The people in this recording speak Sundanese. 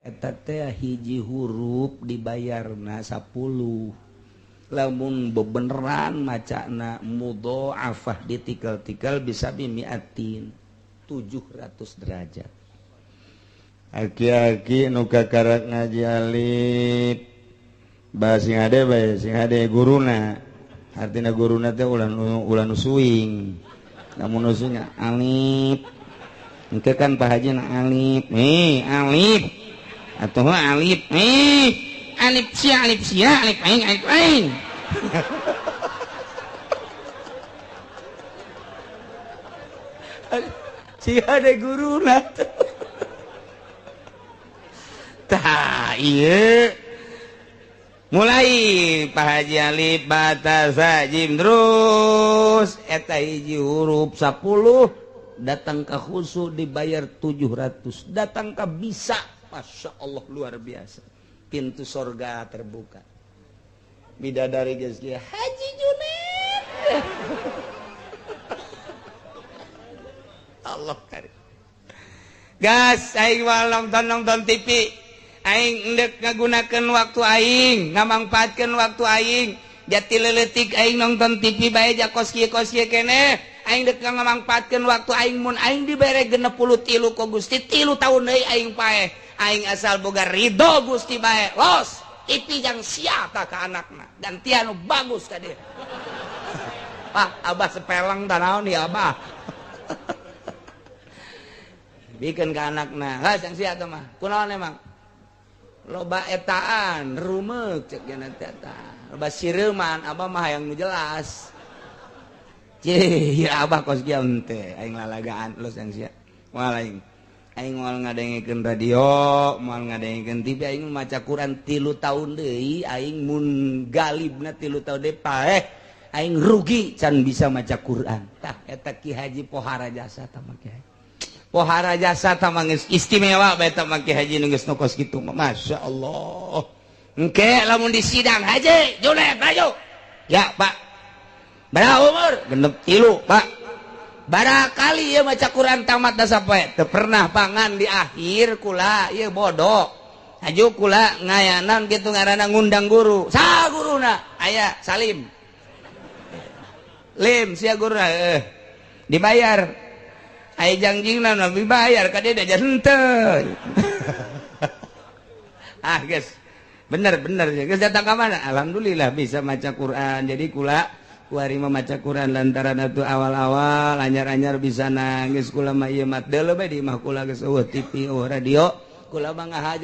Eta teh hiji huruf dibayarna 10. Lamun bebeneran macana mudhoafah ditikal-tikal bisa bimiatin 700 derajat. Aki-aki nu kakarak ngaji alif bah sing hade bae, sing hade guruna. Artina guruna teh ulah ulah nu suing. Lamun nu suing alif. Engke kan Pak Haji na alif. Nih, alif. Atau alif nih, alif sia alif sia alif aing alif aing. Si ada guruna. Tah ieu mulai Pak Haji alif bata jim terus eta hiji huruf 10 datang ke khusu dibayar 700, datang ke bisa. Masya Allah luar biasa, pintu sorga terbuka. Bidadari geus kieu Haji Junet. Allah karim. Gas aing moal nonton TV, aing endek ngagunakeun waktu aing, ngamangpaatkeun waktu aing. Jati leuletik aing nonton TV bae ja kos kieu keneh. Aing dek ngamangpaatkeun waktu aing mun aing dibere 63 ku Gusti 3 tahun deui aing paeh. Aing asal boga ridho Gusti bae. Los TV yang siapa ka anakna gantian nu bagus ka dia. Pak abah sepeleng tanaon ya abah. Bikin ke anakna, ha sang sia teh mah. Kunaon emang? Loba etaan, rumeuk cek nya teh eta. Loba sireuman, abah mah hayang nu jelas. Cih, ya abah kos kieu teh, aing lalagaan los sang sia. Moal aing. Aing moal ngadengikeun radio, moal ngadengikeun TV, aing maca Quran 3 tahun deui, aing mun galibna 3 tahun deui paeh, aing rugi can bisa maca Quran. Tah eta Ki Haji pohara jasa tah mah Ki Haji. Pohara jasa tah mah geus istimewa bae tah mah Ki Haji nu geus nu kos kitu mah. Masya Allah. Engke lamun di sidang Haji Junet maju. Ya Pak. Berapa umur? 63 Pak. Barakali ieu maca Quran tamat da sapoe. Teu pernah pangan di akhir kula ieu bodoh. Haju kula ngayanan kitu ngaranna ngundang guru. Saha guruna? Aya Salim. Lim sia guruna dibayar. Ai jangjingna nabi bayar ka dia da henteu. Ah geus. Bener geus datang ka mana? Alhamdulillah bisa maca Quran. Jadi kula kuari mah maca Quran lantaran atuh awal-awal anyar-anyar bisa nangis kula mah ieu mah deuleu bae di imah kula geus eueuh TV eueuh radio kula mah ngahaja.